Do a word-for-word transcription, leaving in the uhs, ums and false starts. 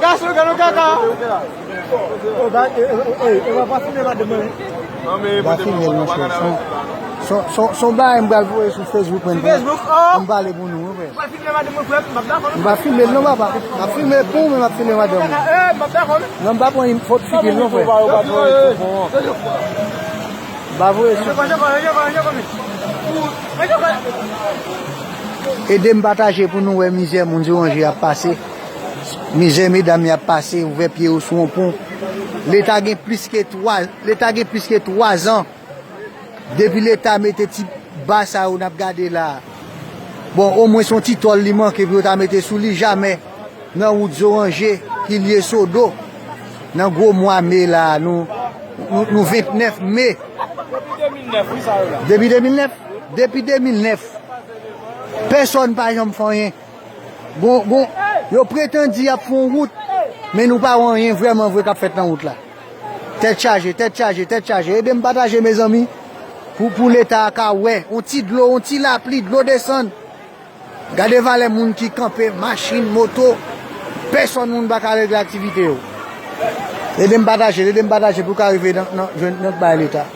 Gason, gade kaka. Ba filme l non, chè. Son, son, son, son bagay m pral voye sou Facebook mwen. Pou m pale pou nou, wi, frè. M pa filme l non, papa. M ap filme pou ou, men m ap filme madanm ou. Non, m pa pran foto figi l non, frè. M pa voye sou. Ede m pataje pou nou wè mizè moun Zoranje ap pase. Mizè medam y ap pase, ouvè pye yo sou yon pon. Leta gen plis ke twa, Leta gen plis ke twa zan depi Leta mete ti ba sa yo n ap gade la a. Bon, omwen se yon ti tòl li manke pou yo ta mete sou li, jamè nan wout Zoranje ki lye Sodo, nan gwo mwa me la a, nou, nou, nou vennèf me. Depi de mil nèf, wi, sa yo la. Depi de mil nèf? Depi de mil nèf. Pèsonn pa janm fè anyen. Bon, bon, yo pretann di y ap fè yon wout, men nou pa wè anyen vrèman vre k ap fèt nan wout la. Tèt chaje, tèt chaje, tèt chaje. Ede m pataje, mezanmi, pou, pou Leta a ka wè. On ti dlo, on ti lapli, dlo desann. Gade valè moun ki kanpe, machin, moto. Pèsonn moun pa ka regle aktivite yo. Ede m pataje, ede m pataje pou ka rive nan, nan, jwenn, nan bay Leta.